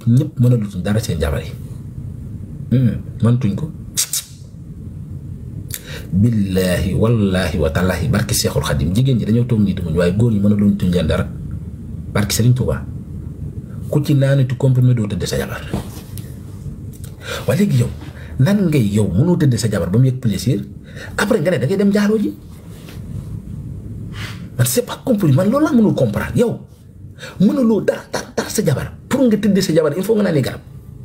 ñëpp mënalutuñ dara seen jabar yi mënatuñ ko billaahi wallaahi wa taalaahi barki Seexul Xadim jigéen ñi dañoo toog nii dimuñ waaye góor ñi mënaluñ tuñ leen dara barki Sëriñ Tuubaa ku ci naanati comprimé doo tëdd sa jabar waaye léegi yow nan ngay yow mënoo tëdd sa jabar ba mu yëg plaisir après nga ne da ngay dem jaaroo ji man c'est pas compris man loolu laa mënul comprendre yow mënuloo dara sa jabar pour nga tëdd sa jabar il faut nga naani garab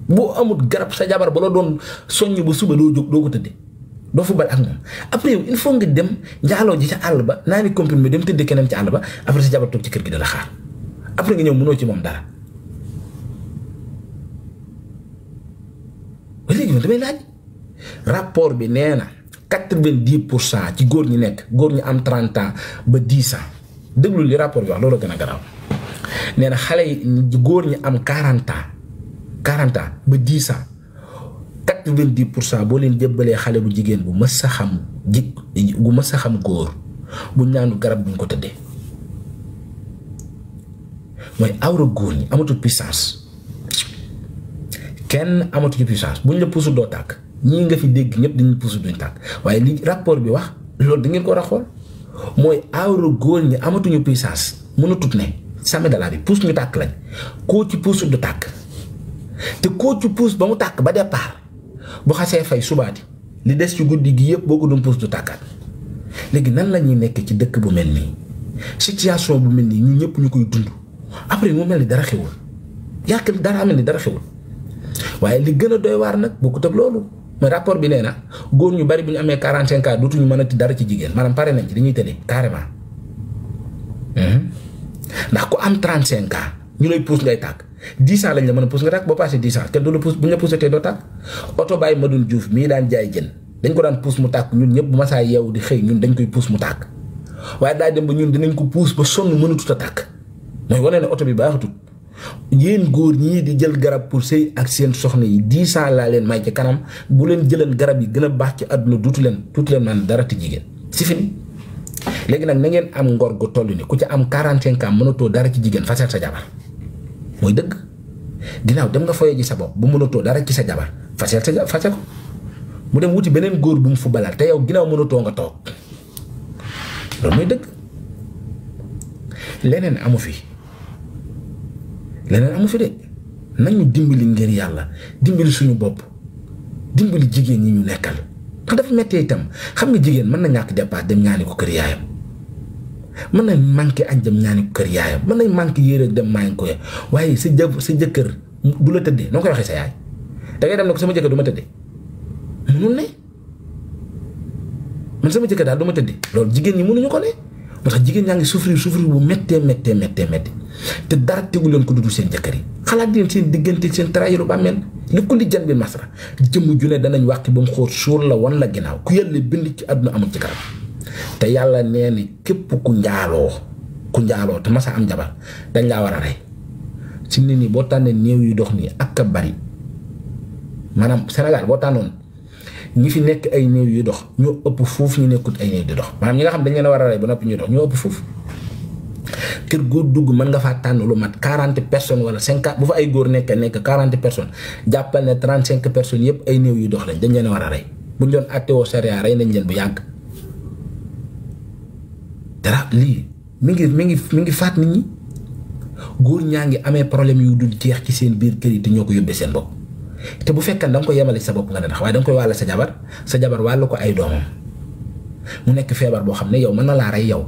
boo amul garab sa jabar ba la doon soññ ba suba doo jóg doo ko tëddee doo fu bari ak moom après yow il faut nga dem njaaloo ji ca àll ba naani comprimé dem tëdd keneen ci àll ba après sa jabar toog ci kër gi da la xaar après nga ñëw mënoo ci moom dara ba léegi man damay laaj rapport bi nee na 90% ci góor ñi nekk góor ñi am 30 ans ba 10 ans déglu li rapport bi wax loolu gën a garaaw nee na xale yi góor ñi am 40 ans ba 10 ans 90% boo leen jëbbalee xale bu jigéen bu mës a xam bu mës a xam góor bu ñaanu garab buñ ko tëddee mooy awra góor ñi amatul puissance kenn amatul puissance buñ la puusu doo tàkk ñii nga fi dégg ñëpp dañuy puusu duñ tàkk waaye li rapport bi wax loolu da ngeen ko war a xool mooy awra góor ñi amatuñu puissance mënatut ne sàmme dalaa bi puus ñu tàkk lañ koo ci puusu du tàkk te koo ci puus ba mu tàkk ba départ bu xasee fay subaati li des ci guddi gi yëpp boo ko doon puus du tàkkaat léegi nan la ñuy nekk ci dëkk bu mel nii situation bu mel nii ñun ñëpp ñu koy dund après mu mel ni dara xewul yàq dara mel ni dara xewul waaye li gën a doy waar nag bokkut ak loolu mais rapport bi nee na góor ñu bari bu ñu amee 45 ans dootuñu mënati dara ci jigéen maanaam pare nañ ci dañuy tëddee carrément ndax ku am 35 ans ñu lay puus ngay tàkk 10 ans lañ la mën a puus nga tàkk boo passé 10 ans kenn du la puus bu ñu la puusatee doo tàkk oto bàyyi Madoune Diouf mii daan jaay jën dañ ko daan puus mu tàkk ñun ñëpp bu ma saa yeewu di xëy ñun dañ koy puus mu tàkk waaye daa dem ba ñun dinañ ko puus ba sonn mënatut a tàkk mooy wane ne oto bi baaxatul yéen góor ñii di jël garab pour sëy ak seen soxna yi 10 ans laa leen may ci kanam bu leen jëleen garab yi gën a baax ci àdduna duutu leen man dara ti jigéen si fini léegi nag na ngeen am ngor gu toll ni ku ci am 45 ans mënatoo dara ci jigéen fasel sa jabar mooy dëgg ginnaaw dem nga foye ji sa bopp bu mënatoo dara ci sa jabar fasel ko mu dem wuti beneen góor bu mu fu balal te yow ginnaaw mënatoo nga toog loolu mooy dëgg leneen amu fi de nañu dimbali ngir yàlla dimbali suñu bopp dimbali jigéen ñi ñu nekkal ndax dafa mettee itam xam nga jigéen mën na ñàkk dépasse dem ñaani ko kër yaayam mën na manqué añ dem ñaani ko kër yaayam mën nañ manqué yére dem maañ ko waaye sa jëkkër du la tëddee noo koy waxee sa yaay da ngay dem ne ko sama jëkkër du ma tëddee mënul ne man sama jëkkër daal du ma tëddee loolu jigéen ñi mënuñu ko ne moo tax jigéen ñaa ngi souffrir bu méttee te dara tegu leen ko dudul seen jëkkër yi xalaat leen seen diggante seen tarayilu bàmmeel li ko li jan bi masra jëmm ju ne danañ wàqi ba mu xóot suur la wan la ginnaaw ku yàlla bind ci àdduna amul ci kanam te yàlla nee ni képp ku njaaloo te masa am jabar dañ laa war a rey si nit ñi boo tànnee néew yu dox nii ak a bari maanaam Sénégal boo tànnoon ñi fi nekk ay néew yu dox ñoo ëpp foofu ñu nekkut ay néew di dox maanaam ñi nga xam dañ leen a war a rey ba noppi ñuy dox ñoo ëpp foofu kër góor dugg mën nga faa tànn lu mat 40 personnes wala 50 bu fa ay góor nekk 40 personnes jàppal ne 35 personnes yëpp ay néew yu dox lañ dañ leen a war a rey buñ doon àttewoo sariya rey nañ leen bu yàgg dara lii mi ngi faat nit ñi góor ñaa ngi amee problème yu dul jeex ci seen biir kër yi te ñoo ko yóbbee seen bopp te bu fekkee da nga ko yemale sa bopp nga ne ndax waaye da nga koy wàll sa jabar wàll ko ay doomam mu nekk feebar boo xam ne yow mën na laa rey yow